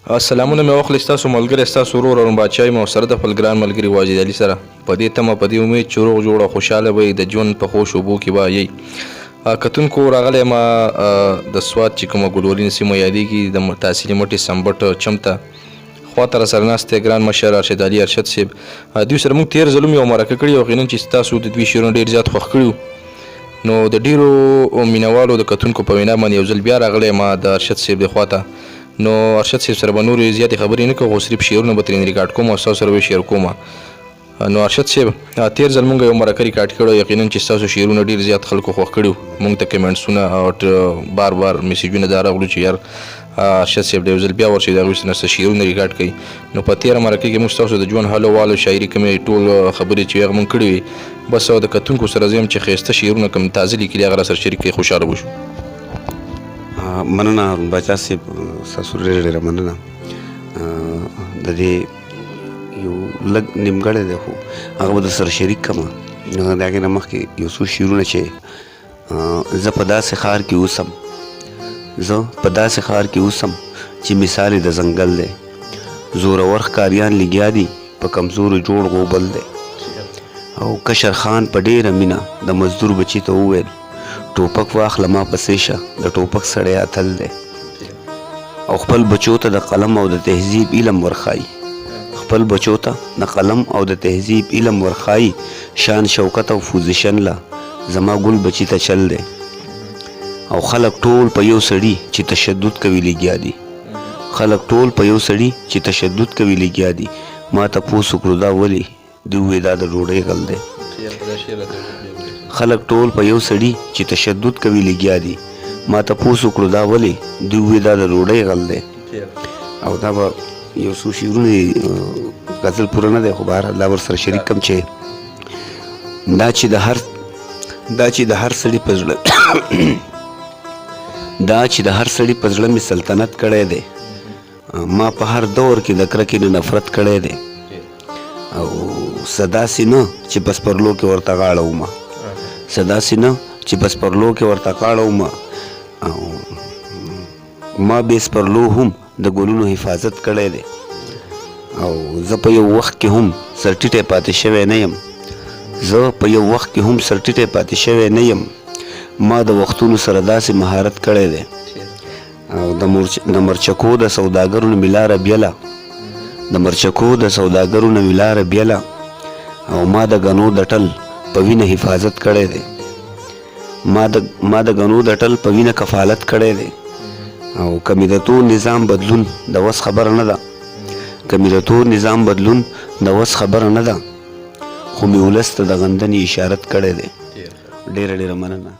سلامونه مې واخلئ، ستاسو ملګری، ستاسو ورور ارون باچا یم او سره د خپل ګران ملګري واجد علي سره په دې تمه، په دې امید چې روغ جوړ او خوشحاله به د ژوند په ښو شعبو کې به یئ. کتونکو، راغلی ما د سوات چې کومه ګلولین سیمه یادېږي، د تحصیلي مټې سمبټ چمته خواته را سره ناست دی ګران مشر ارشد علي ارشد صاحب. دوی سره موږ تېر ځل هم یوه مرکه کړې او یقینا چې ستاسو د دوی شعرونه ډېر زیات خوښ کړي. نو د ډیرو مینوالو د کتونکو په وینا باندې یو ځل بیا راغلی ما د ارشد صاحب د خواته. نو ارشد صاحب سره به نورې زیاتې خبرې نه کوو، خو صرف شعرونه به ترې ریکارډ کوم او ستاسو سره به شیر کوم. نو ارشد صاحب، تیر ځل مونږ یو مرکه ریکارډ کړو، یقینا چې ستاسو شعرونه ډیر زیات خلکو خوښ کړي. مونږ ته کمنټسونه او بار بار میسجونه دا راغلو چې یار، ارشد صاحب یو ځل بیا ورشي، د هغوی سره څه شعرونه ریکارډ کړي. نو په تیره مرکه کې موږ ستاسو د ژوند حال والو شاعري کومې ټول خبرې چې هغه مونږ کړې وي، بس او د کتونکو سره زه یم چې ښایسته شعرونه کوم تازه لیکلي هغه را سره شریک کړئ، خوشحاله به شو. مننه هارون باچا صاحب، ستاسو ډېره ډېره مننه. د دې یو لږ نیمګړی دی، خو هغه به در سره شریک کړم. د هغې نه مخکې یو څو شعرونه چې زه په داسې ښار کې اوسم، زه په داسې ښار کې اوسم چې مثال یې د ځنګل دی، زورور ښکاریان لګیا دي، په کمزورو جوړ غوبل دی. او کشر خان په ډېره مینه د مزدور بچي ته وویل، ټوپک واخله، ما پسې شه، د ټوپک سړی اتل دی. او خپل بچو ته د قلم او د تهذیب علم ورښایي، خپل بچو ته د قلم او د تهذیب علم ورښایي، شان شوکت او پوزیشن له زما ګل بچی ته چل دی. او خلک ټول په یو سړي چې تشدد کوي لګیا دي، خلک ټول په یو سړي چې تشدد کوي لګیا دي، ما تپوس وکړو دا ولې؟ دی ووی دا د ډوډۍ غل دی. خلک ټول په یو سړي چې تشدد کوي لګیا دي، ما تپوس وکړو دا ولې؟ دی ووی دا د ډوډۍ غل دی. او دا به یو څو شعرونه، غزل پوره نه دی، خو بهرحال دا ورسره شریک کم چې دا چې د هر سړي په زړه، دا چې د هر سړي په زړه مې سلطنت کړی دی، ما په هر دور کې د کرکې نه نفرت کړی دی. او څه داسې نه چې په سپرلو کې ورته غاړه ومه، څه داسې نه چې په سپرلو کې ورته غاړه ومه، او ما بې سپرلو هم د ګلونو حفاظت کړی دی. او زه په یو وخت کې هم سرټیټی پاتې شوی نه یم، زه په یو وخت کې هم سرټیټی پاتې شوی نه یم، ما د وختونو سره داسې مهارت کړی دی. او د مرچکو د سوداګرو نه مې لاره بیله، د مرچکو د سوداګرو نه مې لاره بیله، او ما د ګنو د ټل په وینه حفاظت کړی دی، ما د ګنو د ټل په وینه کفالت کړی دی. او که مې د تور نظام بدلون د وس خبره نه ده، که مې د تور نظام بدلون د وس خبره نه ده، خو مې ولس ته د غندنې اشارت کړی دی. ډېره ډېره مننه.